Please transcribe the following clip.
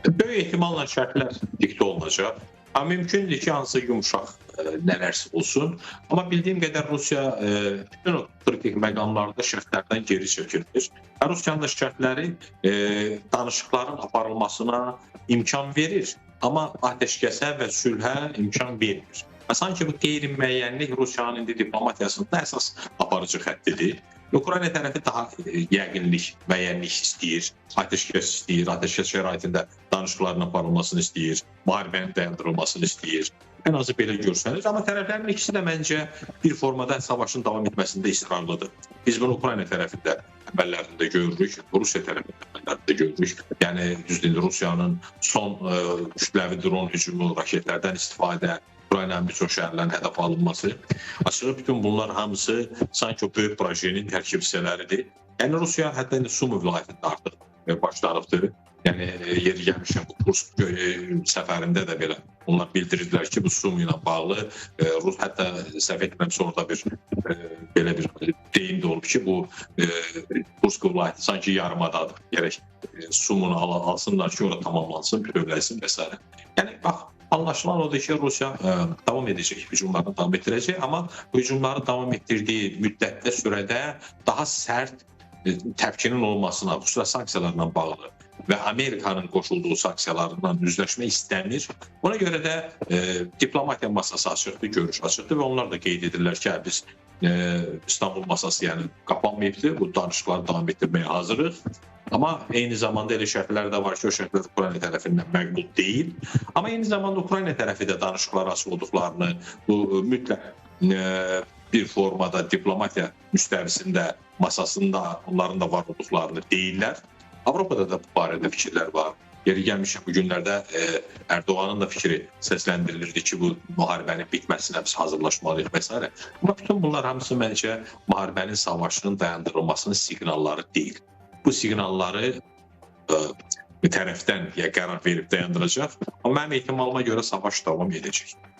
Böyük ehtimalla şərtlər diktə olunacaq. Amma mümkündür ki, hansı yumşaq nələrsə olsun. Amma bildiyim qədər Rusiya bütün o kritik məqamlarda şərtlərdən geri çəkilir. Rusiyanın da şərtləri danışıqların aparılmasına imkan verir, amma atəşkəsə və sülhə imkan vermir. Və sanki bu qeyri-müəyyənlik Rusiyanın indi diplomatiyasında əsas aparıcı xəttidir. Ukrayna tərəfi daha yəqinlik, müəyyənlik istəyir, atəşkəs istəyir, atəşkəs şəraitində danışıqların aparılmasını istəyir, müharibənin dayandırılmasını istəyir. Ən azı belə görsənir. Amma tərəflərin ikisi də məncə bir formada savaşın davam etməsində israrlıdır. Biz bunu Ukrayna tərəfində əməllərində görürük, Rusiya tərəfində əməllərində görürük. Yəni düzdür, Rusiyanın son kütləvi dron hücumu, raketlərdən istifadə, Ukraynanın bir çox şəhərlərinin hədəf alınması. Açığı bütün bunlar hamısı sanki o böyük projenin tərkib hissələridir. Yəni Rusiya hətta indi Sumi vilayətində artıq başlanıbdır. Yəni yeri gəlmişkən bu Kursk səfərində də belə onlar bildirirdilər ki, bu Sumi ilə bağlı Rus hətta səhv etmirəmsə orada bir belə bir deyim də olub ki, bu Kursk vilayəti sanki yarımadadır. Gərək Sumunu alsınlar ki, orada tamamlansın, bütövləşsin və s. Yəni bax, anlaşılan odur ki, Rusiya davam edəcək, hücumlarını davam etdirəcək, amma bu hücumları davam etdirdiyi müddətdə, sürədə daha sərt təpkinin olmasına, xüsusilə sanksiyalarla bağlı və Amerikanın qoşulduğu sanksiyalarla üzləşmək istəmir. Ona görə də diplomatiya masası açıqdır, görüş açıqdır və onlar da qeyd edirlər ki, biz İstanbul masası yəni qapanmayıbdır, bu danışıqları davam etdirməyə hazırıq. Amma eyni zamanda elə şərtlər də var ki, o şərtlər Ukrayna tərəfindən məqbul deyil. Amma eyni zamanda Ukrayna tərəfi də danışıqlara açıq olduqlarını, bu mütləq bir formada diplomatiya müstəvisində, masasında onların da var olduqlarını deyirlər. Avropada da bu barədə fikirlər var. Yeri gəlmişəm, bu günlərdə Erdoğanın da fikri səsləndirilirdi ki, bu müharibənin bitməsinə biz hazırlaşmalıyıq və s. Amma bütün bunlar hamısı məncə müharibənin, savaşının dayandırılmasının siqnalları deyil. Bu siqnalları bir tərəfdən ya qərar verib dayandıracaq, amma mənim ehtimalıma görə savaş davam edəcək.